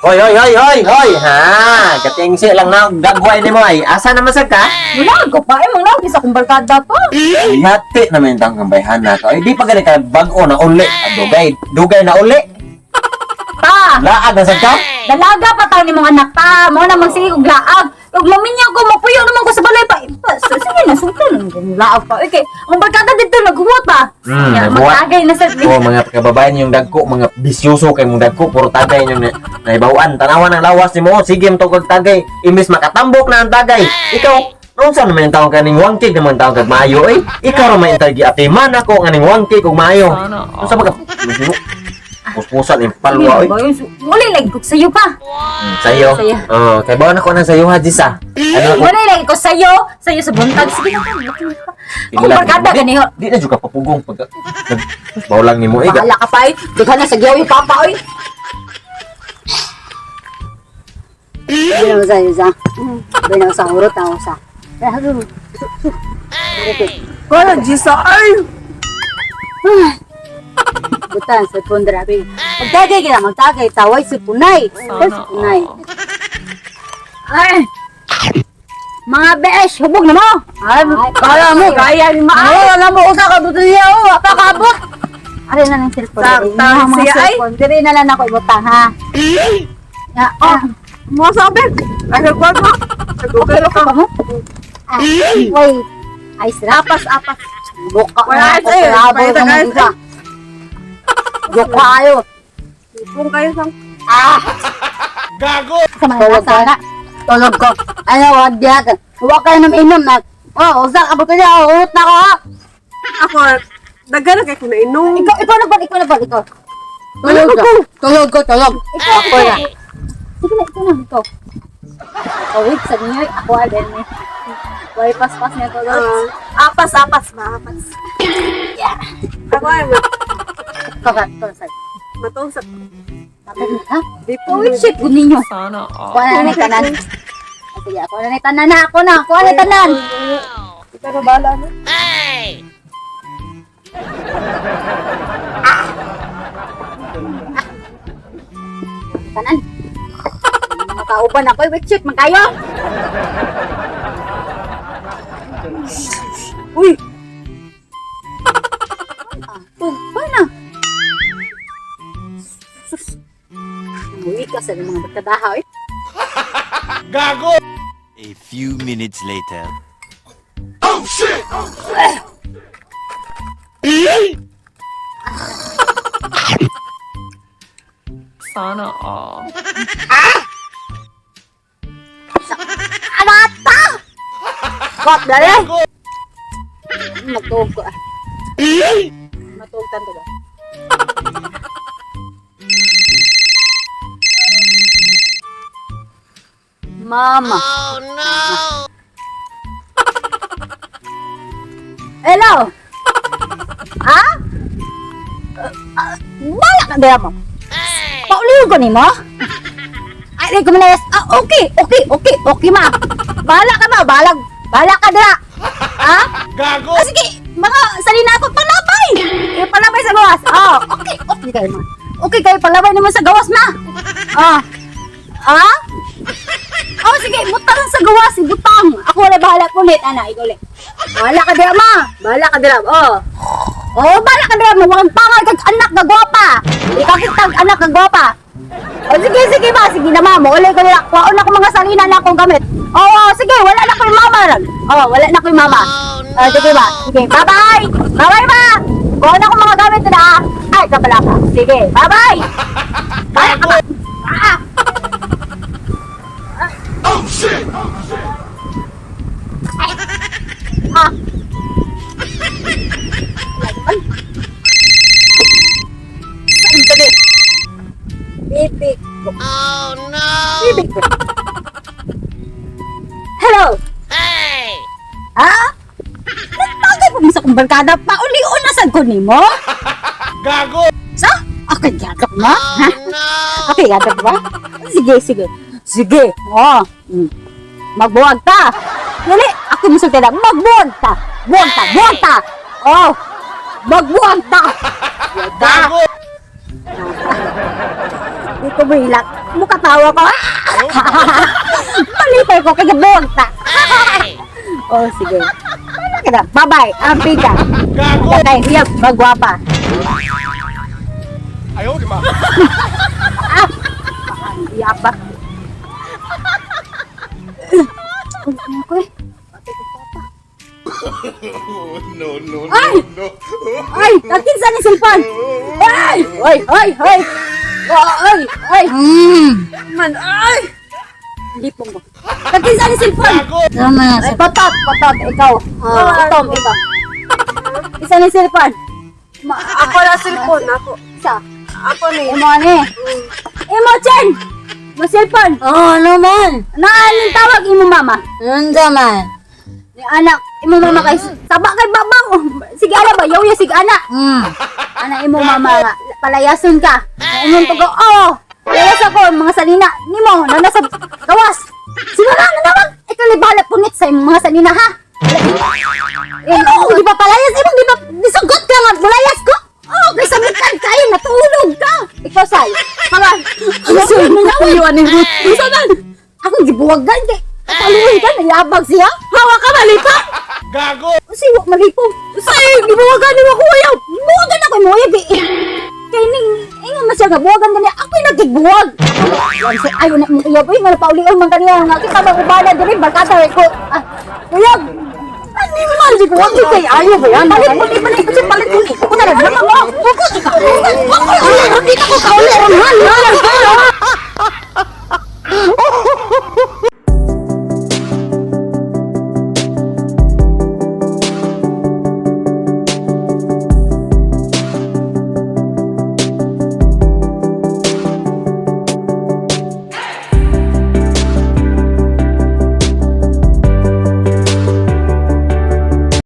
Hoy, hoy, hoy, hoy, hoy! Ha, katingsi lang na gagway nimo ay. Asa naman sad ka? Wala ko pa eh, mga sa akong barkada pa. Yati naman yung tangkang bayhana ka. Ay, di pa gani ka bag-o na uli. Ah, dugay, dugay na uli. Pa, Laag na sad ka? dalaga pa taon ni mga anak pa. Mo na magsige og laag. Ug maminyo ko mapuyo naman ko sa balay pa. Pa sige na sultan naman laag pa. Okay, ang barkada dito naghuwat pa. Ya, Naghuwat. magtagay na sa Oh, mga kababayan yung dagko, mga bisyoso kay mong dagko, puro tagay yung naibawaan. Tanawan ang lawas nimo, sige mo kag tagay. Imbes makatambok na ang tagay. Ikaw, unsa naman yung taong kaning wangkig naman taong kag maayo eh. Ikaw ra man yung giatiman ako nga ning wangkig og maayo. Unsa ba ka? Puspusan yung palwa oy. Wala lagi ko sayo pa. Sayo. Sayo. Oh, kay bawon ako ng sayo ha, Jisa. Ano ako? Wala lagi ko sayo, sayo sa buntag. Sige na pa. Akong barkada Di- gani ho. Di na jud ka papugong pag bawlang nimo eh. Bahala ka pa eh. Daghan na sa giyaw yung papa oy. Bino sa isa. Bino sa urot na usa. Kaya, Jisa, ay! Butan sa pundra bi. Magtagay kita, magtagay taway si punay. Taway si punay. Ay. Mga besh, hubog na mo. Ay, Kaya mo, kaya ni Ma. Ay, wala mo usa ka buto niya oh, pakabot. Ari na ng cellphone. Tang- Diri. tang Mga siya, ay. cellphone. Diri na lang ako ibutang ha. Ya, oh, Mo sabi. Ay, nagkwag mo. Nagugalo ka. pa mo? Ah, wait. Ay, sira. Apas, apas. Buka Wala, na ako. eh. Grabe Pakita ka mo guys, isa. Buka ayo. Kung kayo sang... Ah! Sa mga nasara. Tulog ko. Ano, wag diya. Huwag kayo nang inom na. Oh, usa ka buto niya. Oh, urot na ako ha. Ako, daghan na kay ko nainom. Ikaw, ikaw na ba? Ikaw na ba? Ikaw. Tulog ko. Tulog ko, tulog. Ako na. Sige na, ikaw na, ikaw. Ikaw, wait, sa inyo, ako alin eh. Way paspas niya ko. Ah, apas, apas ba? Apas. Ako ay, Ikaw ka, ikaw na sa'yo. matong sa... Ha? Di po. Wait, shit, po ninyo. Kuha na ni tanan. Ah, sige, ako na ni tanan na. Ako na. Kuha na ni tanan. Ikaw na bala mo. Tanan. Mga kauban ako. Wait, shoot, man kayo. Uy! Tugpa na. Sus. Uwi ka sa mga barkadaha, eh. A few minutes later. Sana all. Anata! Kot, dali! Magtuog ko ah. Matong tanto ba? Mama. Oh no! Hello! Ha? Wala ka dira mo. Pauliw ko nimo? Ay, di ko manayas. Ah, okay, okay, okay, okay ma. Bahala ka ma, bahala. Bahala ka dira. Ha? Gago! Ah, sige, mga salina ako palabay. Eh, palabay sa gawas. Ah, okay, okay kayo ma. Okay kayo palabay naman sa gawas ma. Ah. Ah? Oh, sige, butang sa gawas, butang. Ako wala bahala ulit, ana, ikaw ulit. Bahala ka dira, ma. Bahala ka dira. Oh. Oh, bahala ka dira, ma. Walang pangal kag anak nga gwapa. Ikaw kitag anak nga gwapa. Oh, sige, sige ma. Sige na, ma. Maulay ko nila. Kuwaon ako mga salina na akong gamit. Oh, oh, sige, wala na ko yung mama. Oh, wala na ko yung mama. Oh, sige ba. Sige, bye-bye. Bye-bye, ma. Kuwaon ako mga gamit na. Ay, kabala ka. Sige, bye-bye. Bye, ka ba? Ah! Ah. Ay. Saan ka din? Bibig. Oh no. Bibig. Hello. Hey. Ha? Nagtagay pa mo sa kong barkada pa uli-una sad ko nimo? Gago. Sa? Okay, gago mo? Ha? Okay, gago ba? Sige, sige. Sige. Oh. Magbuwag ta. Dili, Ako musulti na, magbuwag ta. Buwag ta, buwag ta. Oh, magbuwag ta. Gago. Di ko mahilak. Mukatawa ko. Malipay ko, kaya buwag ta. Oh, sige. Wala ka na. Bye-bye. Ampi ka. Gago. Okay, hiyap, magwapa. Ayaw, di ba? Ah! Hiyap ba? Ako eh. No, no, no, Ay! no. Ay! Nakinsa ni cellphone! Ay! Ay! Ay! Ay! Ay! Ay! Man, ay! Lipong ko. Nakinsa ni cellphone! Tama. Ay, patot! Patot! Ikaw! Ah, Tom, ikaw. Isa ni cellphone. Ako na cellphone, ako. Isa. Ako ni. Imo ni. Imo, Chen! Mo cellphone! Oh, ano man? Naaning tawag imo mama? Unsa man? Ni anak, imo mama kay saba kay babang. Oh, sige ana ba, yaw ya sige ana. Ana imo mama nga palayason ka. Ingon to ko, oh. Layas ako mga sanina nimo na nasa gawas. Sino na nanawag? Ikaw ni bahala punit sa imong mga sanina ha. Eh, oh, di ba palayas imong di ba disugot ka nga bulayas ko? Oh, kay samitan kayo natulog ka. Ikaw say. Kaman. Ano Puyo ani mo. Unsa man? Ako gibuwagan kay kapaluhin ka nayabag siya. Hawa ka malipa. Gago! Usi wa malipong. Usi gibuwagan nimo ko ayaw. Buwagan ako mo ayaw kay kay ning ingon man siya nga buwagan kaniya. Ako'y nagigbuwag. Ako ayo na imong uyab. Uy, nga paulion man kaniya nga kita bang ubana diri barkada ko. Ah, uyab. Ani man di buwag kay ayo ba yan? Palit mo palit palit palit ko na lang. Ako ko. Hindi ko kauli ron han.